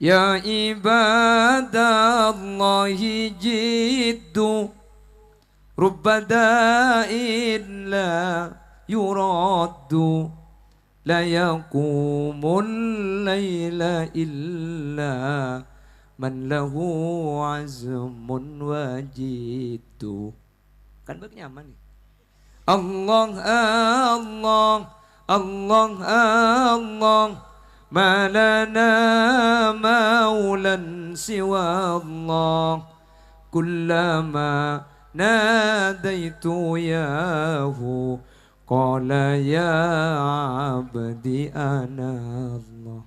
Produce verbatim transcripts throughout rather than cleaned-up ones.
يا عباد الله جدوا، رب داء لا يرد، لا يقوم الليل إلا من له عزم وجد. Kan bâk nyaman, ya? الله، الله، الله، الله، ما لنا مولى سوى الله، كلما ناديت ياه قال يا عبدي أنا الله.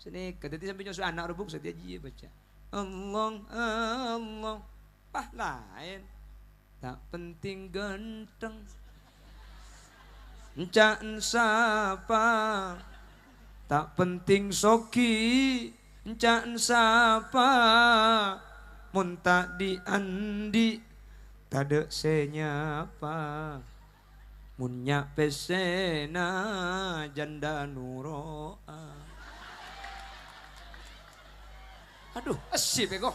Sanèka, dhâddhi sampè' nyosoè ana' rowa, Bu', sadhâjâ jiyâ baca. Allah, Allah. Pas laèn. Ta' penting ghântheng. Ènca'na sapa? Ta' penting soghi. Ènca'na sapa? Mon ta' dhi'-andhi', tadâ' sè nyapa. Mon nya' pèssèna jhândhâ noro'a. Adhu, èssè pèko.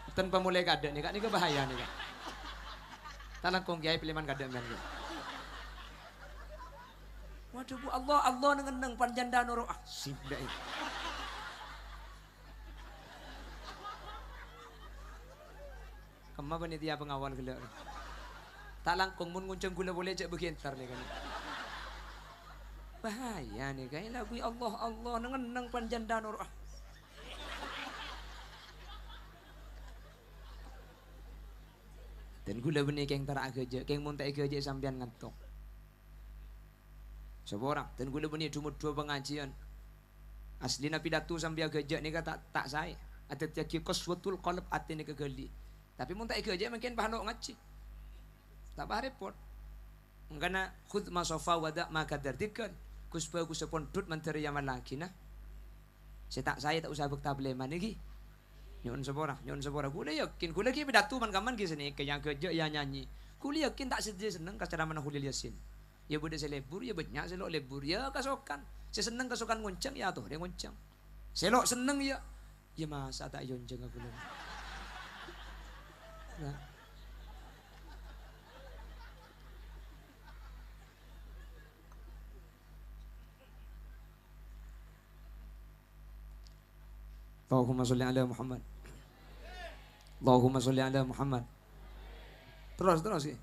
Bhunten pamolaè kadâ' nèka, nèka bahaya nèka. Ta' langkong kèyaè pèlèman kadâ' mèn. Waduh, Bu, Allah, Allah neng-enneng pan jhândhâ noro'a. Sibdhâ'è. Kemma panitia pengawal ghellâ'. Ta' langkong mon ngonjhâng ghulâ polè jhâ' bâgi entar nèka. Bahaya nèka, èlaguwi Allah, Allah, neng-enneng pan jhândhâ noro'a. Dân ghulâ bânnè kèng ta' aghâjâ', kèng mon ta' èghâjâ'i sampèyan ngantok. Saporana, dân ghulâ bânnè dhumodhuwâ pangajiyân. Asllina pidato sampè' aghâjâ' nèka ta', ta' saè. Adhâddhiyâghi qaswatul qalb, atè nèka ghâli. Tapè mon ta' èghâjâ' mangkèn pas lo' ngajhi. Ta' pas rèpot. Mangkana, "Khudz ma shafa wa da' ma kadar." Dhikar, ghus-bhâghusâ pondhut mandhâr rèya malagina. Sè ta' saè ta' osa bâkta palèman ghi. Nyo'on sapora, nyo'on sapora. Ghulâ yakin, ghulâ ghi' pidato man-kamman ghi' sanèka, ya aghâjâ', ya nyanyi. Ghulâ yakin ta' sadhâjâ senneng ka caramana Kholil Yasin. Ya bâdâ sè lebur, ya bânnya' sè lo' lebur, ya kasokan. Sè senneng kasokan ngonjhâng, ya atorè ngonjhâng. Sè lo' senneng, ya, ya masa ta' èyonjhâng ka ghulâ. Nah. Allahumma sholli ala Muhammad. Allahumma sholli ala Muhammad. Terros, terros, ghi.